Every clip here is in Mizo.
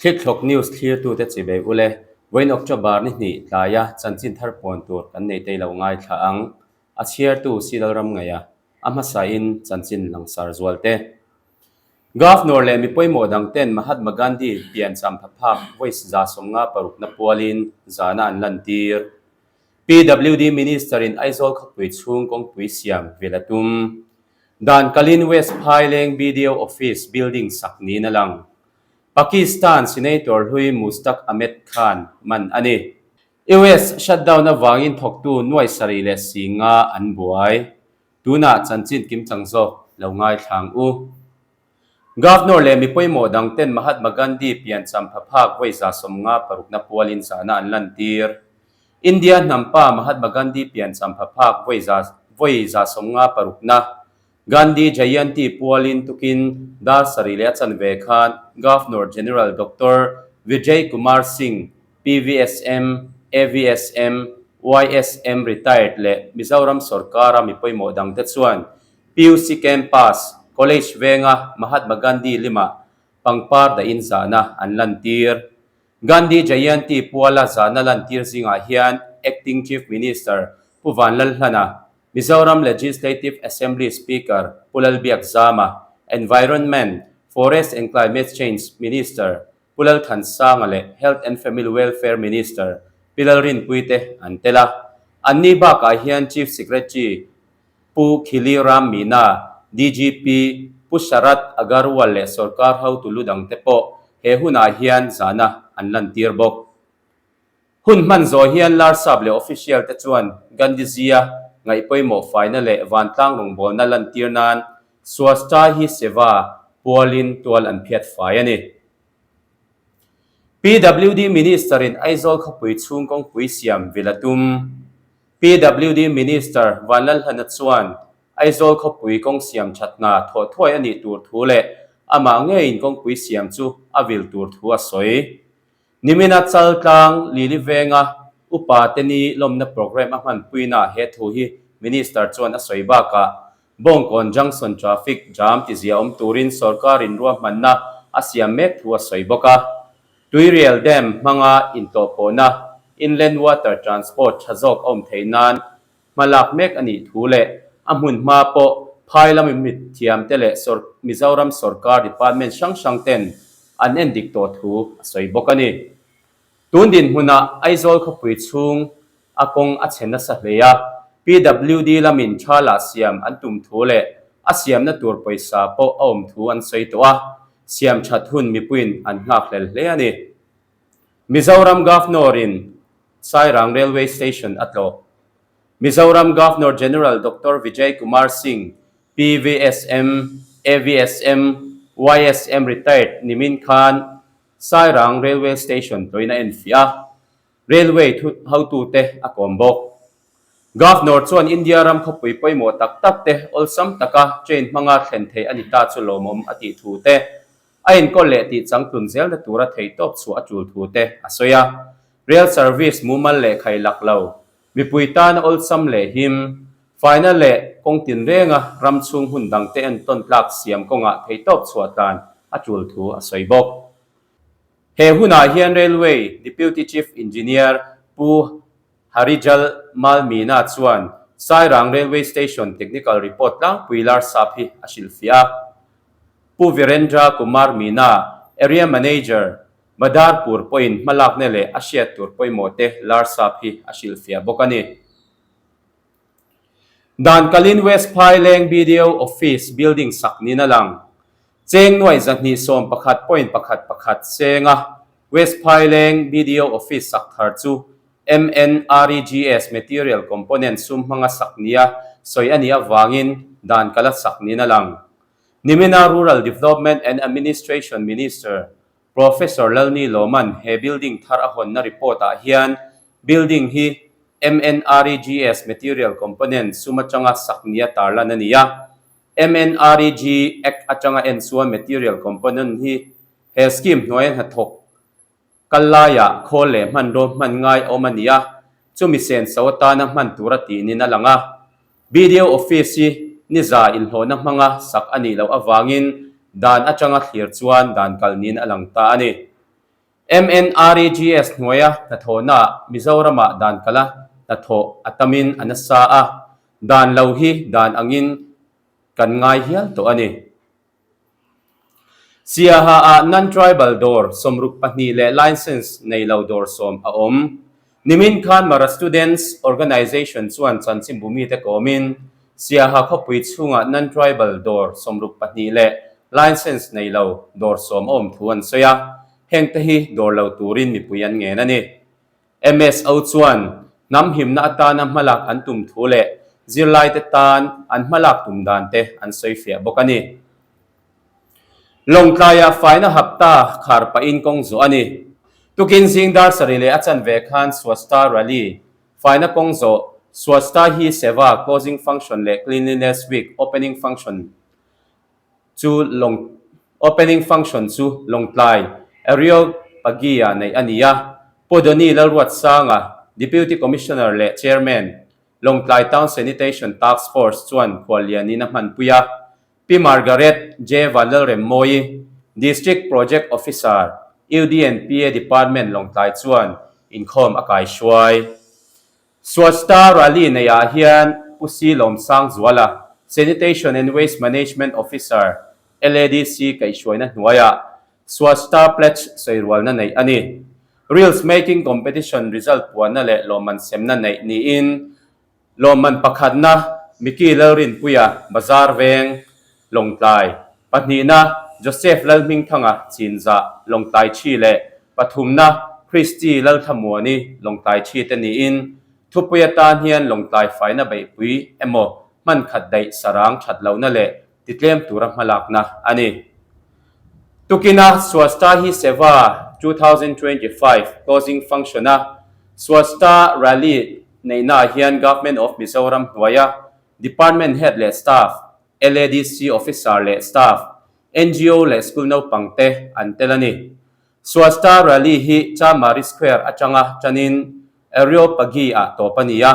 Thlithlawk News thlirtute chibei ule, vawiin October ni hnih tlaia chanchin thar puan tur kan nei tei lo ngaithla ang. A chhiartu Sidal Ramngaia, a hmasain chanchin langsar zualte. Governor leh mi pawimawh dang ten Mahatma Gandhi piancham phaphak vawi 56 na pualin zana an lantir. PWD Minister in Aizawl khawpui chhung kawngpui siam vil a tum. Dan kalin West Phaileng BDO Office building sak niin a lang. Pakistan Senator hlui Mushtaq Ahmed Khan man a ni. US shutdown avangin thawktu nuai sarih leh si nga an buai. Tunah chanchin kimchang zawk lo ngaithlang u. Governor leh mi pawimawh dang ten Mahatma Gandhi piancham phaphak vawi 56 na pualin zahna an lantir. India hnampa Mahatma Gandhi piancham phaphak vawi vawi 56 na Gandhi Jayanti pualin tukin dar sarih leh a chanve khan Governor General Doctor Vijay Kumar Singh, PVSM, AVSM, YSM Retired leh Mizoram sorkara mi pawimawh dangte chuan PUC Campus, College venga Mahatma Gandhi limah pangpar dahin zahna an lantir. Gandhi Jayanti puala zahna lantir zingah hian Acting Chief Minister Pu Vanlalhlana, Mizoram Legislative Assembly Speaker Pu Lalbiak Zama, Environment, Forest and Climate Change Minister Pu Lalthansanga leh Health and Family Welfare Minister Pi Lalrinpuii te an tel a. Anni bakah hian Chief Secretary Pu Khili Ram Meena, DGP Pu Sharad Agarwal leh sorkar hotu lu dangte pawh he hunah hian zahna an lantir bawk. Hun hman zawh hian Larsap leh official te chuan Gandhiji-a ngaihpawimawh faina leh vantlang rawngbawlna lantir nan Swachhta Hi Seva pualin tual an phiat fai a ni. PWD Minister-in Aizawl khawpui chhung kawngpui siam vil a tum. PWD Minister Vanlalhlana chuan Aizawl khawpui kawng siam that hna thawh thuai a nih tur thu leh amah ngeiin kawngpui siam chu a vil tur thu a sawi. Nimina Chaltlang Lili Venga upa te ni lawmna programme a hmanpuinaah he thu hi Minister chuan a sawi bakah Bawngkawn Junction traffic jam tizia awm turin sorkarin ruahmanna a siam mek thu a sawi bawk a. Tuirial Dam hmanga intlawhpawhna, Inland Water Transport, tha zawk a awm theih nan hma lak mek a nih thu leh a hmun hma pawh phai lama mithiamte leh Mizoram sorkar department hrang hrang ten an en dik tawh thu a sawi bawk a ni. Tun dinhmunah Aizawl khawpui chhung a kawng a chhe nasa hle a, PWD lamin tha lah siam an tum thu leh a siamna tur pawisa pawh a awm thu an sawi tawh a, siam that hun mipuiin an nghakhlel hle a ni. Mizoram Governor-in Sairang Railway Station a tlawh. Mizoram Governor General Doctor Vijay Kumar Singh, PVSM, AVSM, YSM Retired nimin khan Sairang Railway Station tlawhin a enfiah a. Railway thu hotute a kawm bawk. Governor chuan India ram khawpui pawimawh tak tak te awlsam taka train hmanga thlen theih a ni ta chu lawmawm a tih thu te, a enkawl leh tih changtlun zelna tura theihtawp chhuah a tul thu te a sawi a. Rail service mumal leh khai lak lo, mipui tana awlsam leh him, faina leh kawng tinrenga ram chhung hun dangte entawn tlak siam kawngah theihtawp chhuah tlan a tul thu a sawi bawk. He hunah hian Railway Deputy Chief Engineer Pu Harijal Mal Meena chuan Sairang Railway Station Technical Report tlangpui Larsap hi a hrilhfiah a. Pu Virendra Kumar Meena, Area Manager, Badarpur pawhin hmalakna leh a hriat tur pawimawhte Larsap hi a hrilhfiah bawk a ni. Dan kalin West Phaileng BDO Office building sak niin a lang. Cheng nuai 211.11 senga West Phaileng BDO Office sak thar chu MNREGS Material Component sum hmanga sak nia sawi a nih avangin dan kala sak niin a lang. Nimina Rural Development and Administration Minister Professor Lalni Lawman he building thar a hawnna report-ah hian building hi MNREGS Material Component sum atanga sak nia tarlan a ni a. MNREG Act atanga en chuan Material Component hi he scheme hnuaia hnathawk kal laiah khawl leh hmanraw hman ngai a awm a ni a, chumi senso atana hman tura tihnin a lang a. BDO Office hi niza inhlawhna hmanga sak a nih loh avangin dan atanga thlir chuan dan kal niin a lang ta a ni. MNREGS hnuaia hnathawhnaah Mizoramah dan kala hnathawh a tamin a nasa a, dan lo hi dan angin kan ngai hial tawh a ni. Siaha-ah non-tribal dawr 62 leh licence nei lo dawr sawm a awm. Nimin khan Mara Students Organisation chuan chanchinbu mite kawmin Siaha khawpui chhungah non-tribal dawr 62 leh licence nei lo dawr sawm a awm thu an sawi a, hengte hi dawr lo turin mipui an ngen a ni. MSO chuan hnam himna atana hmalak an tum thu leh zirlaite tan an hmalak tum dan te an sawi fiah bawk a ni. Lawngtlaiah faina hapta khar pahin kawng zawh a ni. Tukin zing dar sarih leh a chanve khan Swachhta Rally, faina kawng zawh, Swachhta Hi Seva closing function leh Cleanliness Week opening function chu lawng opening function chu Lawngtlai Areopagi-ah neih a ni a, Pu Donny Lalruatsanga, Deputy Commissioner leh Chairman, Lawngtlai Town Sanitation Task Force chuan khuallianin a hmanpui a, Pi Margaret J. Vanlalremmawi, District Project Officer, UDNPA Department Lawngtlai chuan inkhawm a kaihruai. Swachhta Rally neihah hian Pu Si Lawmsangzuala, Sanitation and Waste Management Officer, LADC kaihhruaina hnuaiah Swachhta Pledge sawirualna neih a ni. Reels Making Competition result puanna leh lawmman semna neih niin lawmman pakhatna Mickey Lalrinpuia, Bazar Veng, Lawngtlai, pahnihna Joseph Lalhmingthanga, Chinzah, Lawngtlai Thi leh pathumna Christy Lalthlamuani, Lawngtlai Thi te niin thupui atan hian Lawngtlai faina beihpui emaw hman khat daih sarang that lohna leh titlem tura hmalakna a ni. Tukina Swachhta Hi Seva 2025 closing function-a Swachhta Rally neihnaah hian Government of Mizoram hnuaia Department Head leh Staff, LADC Officer leh Staff, ngo leh School naupang te an tel a ni. Swachhta Rally hi Chamari Square atanga tanin Areopagi ah tawp a ni a,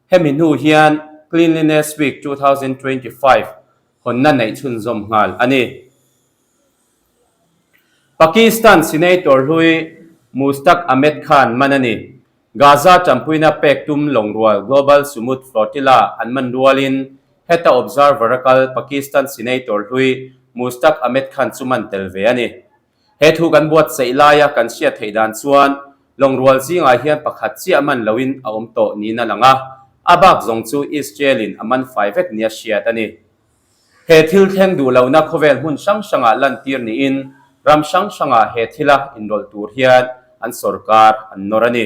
hemi hnu hian Cleanliness Week 2025 hawnna neih chhunzawm nghal a ni. Pakistan Senator hlui Mushtaq Ahmed Khan man a ni. Gaza tanpuina pek tum lawngrual Global Sumud Flotilla an man rualin heta observer a kal Pakistan Senator hlui Mushtaq Ahmed Khan chu man tel ve a ni. He thu kan buatsaih laia kan hriat theih dan chuan lawngrual zingah hian pakhat chiah man loin a awm tawh niin a lang a, a bak zawng chu Israel-in a man fai vek nia hriat a ni. He thil thleng duh lohna khawvel hmun hrang hrangah lantir niin ram hrang hrangah he thila inrawlh tur hian an sorkar an nawr a ni.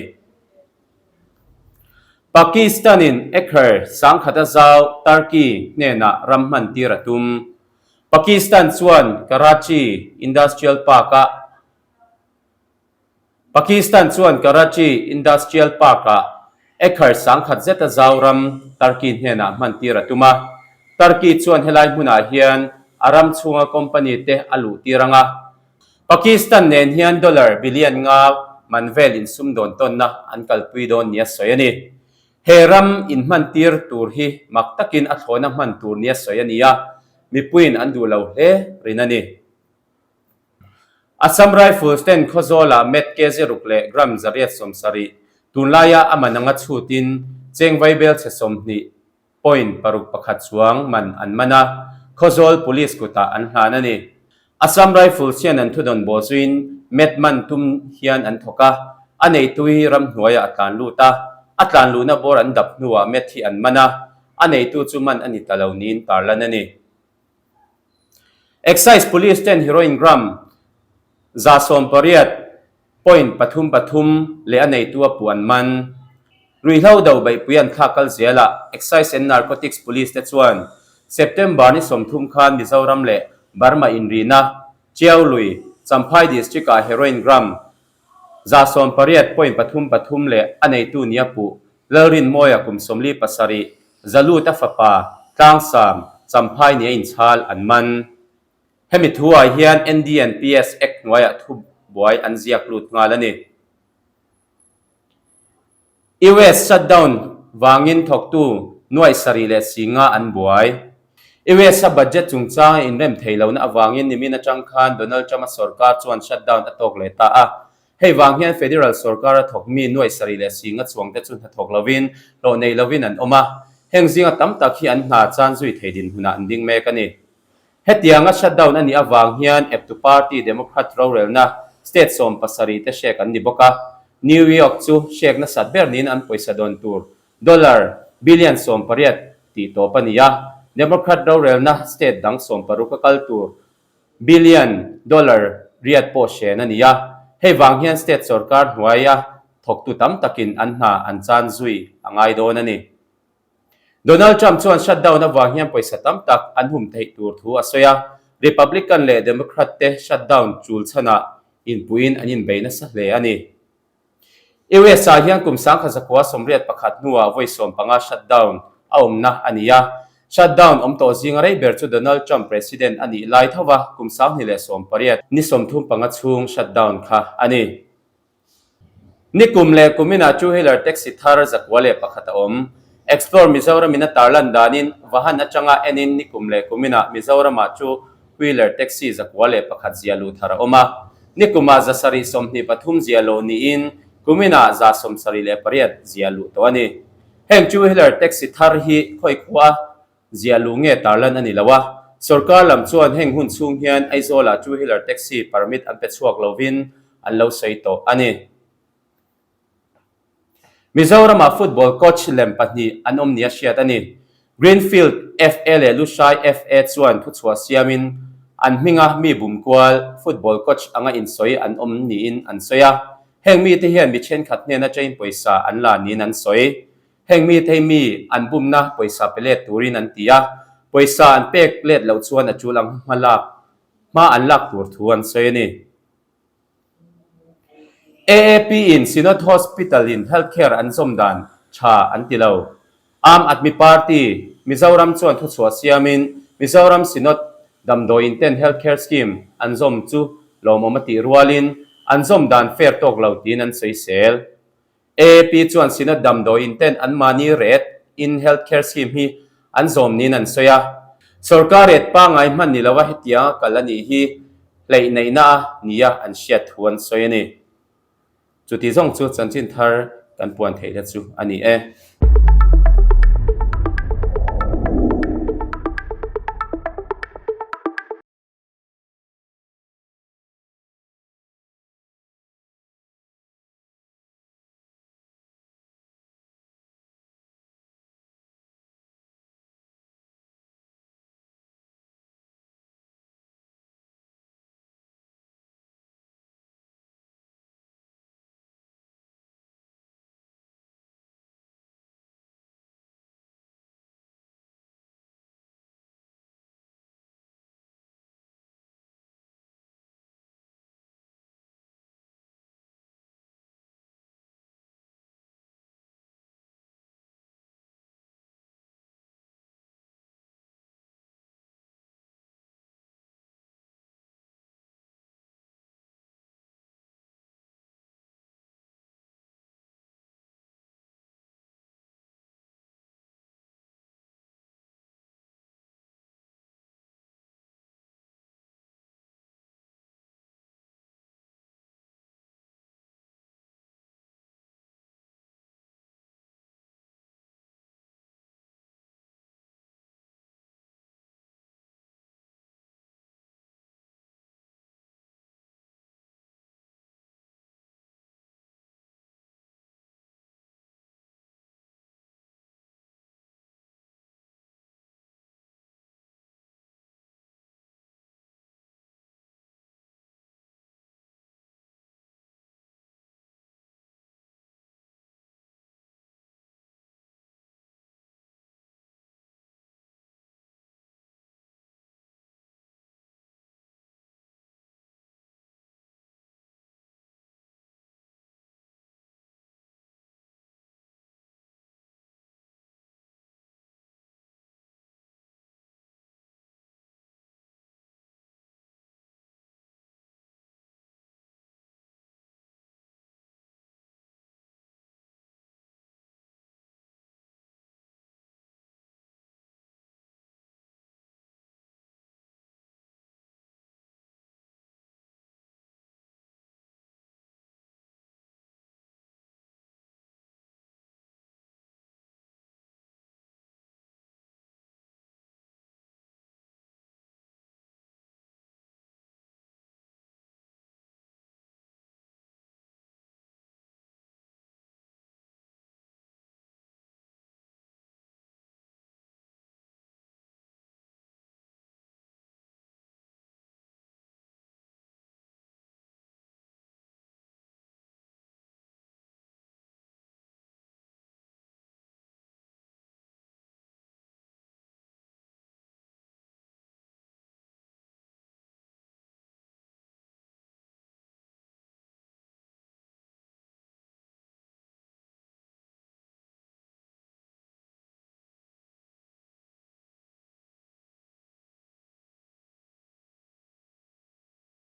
Pakistan-in acre sangkhata zau Turkey hnenah ram hman tir a tum. Pakistan chuan Karachi Industrial Park-ah Pakistan chuan Karachi Industrial Park-ah acre sangkhat zeta zau ram Turkey hnenah hman tir a tum a. Turkey chuan helai hmunah hian a ram chhunga company te a luh tir ang a. Pakistan nen hian dollar billion nga man vel insumdawn tawnna an kalpui dawn nia sawi a ni. He ram inhman tir tur hi mak takin a thlawhna hman tur nia sawi a ni a, mipuiin an duh lo hle rin a ni. Assam Rifles ten Khawzawlah Met kg ruk leh gram 170 tunlaia a man anga chhutin cheng vaibel chhe 20.61 chuang man an man a, Khawzawl Police kutah an hlan a ni. Assam Rifles hian an thudawn bawh zuiin Met man tum hian an thawk a, a neitu hi ramhnuaiah a tlan lut a, a tlan luhna bawr an dap hnuah Met hi an man a, a neitu chu man a ni ta lo niin tarlan a ni. Excise Police ten heroin gram 108.33 leh a neitu a puan man. Ruihhlo do beihpui an thlak kal zelah Excise and Narcotics Police te chuan September ni 30 khan Mizoram leh Burma inrina Chiaului, Champhai District ah heroin gram 108.33 leh a neitu nia puh Lalrinmawia kum 47, Zaluta fapa Tlangsam, Champhai nia inchhal an man. Hemi thuah hian NDNPS Act hnuaiah thubuai an ziak lut nghal a ni. US shutdown vangin thawktu nuaih sarih leh si nga an buai. US-a budget chungchanga inrem thei lohna avangin nimin atang khan Donald Trump-a sorkar chuan shutdown a tawk leh ta a. Hei vang hian Federal sorkara thawk mi nuai sarih leh singa chuangte chu hnathawk lovin, hlawh nei lovin an awm a. Heng zinga tam tak hi an hna chan zui thei dinhmunah an ding mek a ni. Hetianga shutdown a nih avang hian eptu party Democrat rorelna state 70 te hrek an ni bawk a. New York chu hrek nasat ber niin an pawisa dawn tur dollar billion 18 tih tawp a ni a. Democrat rorelna state dang 60 a kal tur billion dollar riat pawh hren a ni a. Hei vang hian state sorkar hnuaia thawktu tam takin an hna an chan zui a ngai dawn a ni. Donald Trump chuan shutdown avang hian pawisa tam tak an hum theih tur thu a sawi a, Republican leh Democrat te shutdown chul chhanah inpuiin an inbei nasa hle a ni. US ah hian kum 1981 hnuah vawi 15 shutdown a awmna a ni a, shutdown awm tawh zinga rei ber chu Donald Trump president a nih lai thova kum 2018 ni 35 chhung shutdown kha a ni. Nikum leh kuminah two wheeler taxi thar 101 a awm. Explore Mizoram in a tarlan danin Vahan atanga enin nikum leh kuminah Mizoramah two wheeler taxi 101 zia luh thar a awm a. Nikumah 723 zia lo niin kuminah 78 zia luh tawh a ni. Heng two wheeler taxi thar hi khawi khua zia luh nge tarlan a ni lo a. Sorkar lam chuan heng hun chhung hian Aizawlah two wheeler taxi permit an pe chhuak lovin an lo sawi tawh a ni. Mizoramah football coach lem pahnih an awm nia hriat a ni. Greenfield FA leh Lushai FA chuan thuchhuah siamin an hminga mi bum kual football coach anga insawi an awm niin an sawi a. Heng mite hian mi thenkhat hnena train pawisa an la niin an sawi. Heng mite hi mi an bumna pawisa pe let turin an ti a, pawisa an pek let loh chuan a tul ang hma lak hma an lak tur thu an sawi a ni. AAP in Synod Hospital in health care an zawm dan tha an ti lo. Aam Aadmi Party, Mizoram chuan thuchhuah siamin Mizoram Synod damdawiin ten health care scheme an zawm chu lawmawm a tih rualin an zawm dan fair tawk lo tiin an sawisel. AAP chuan Synod damdawiin ten anmahni rate in health care scheme hi an zawm niin an sawi a. Sorkar rate pangngai hman ni lova hetianga kal a nih hi hleih neihna a nia an hriat thu an sawi a ni. Chuti zawng chu chanchin thar kan puan theihna chu a ni e.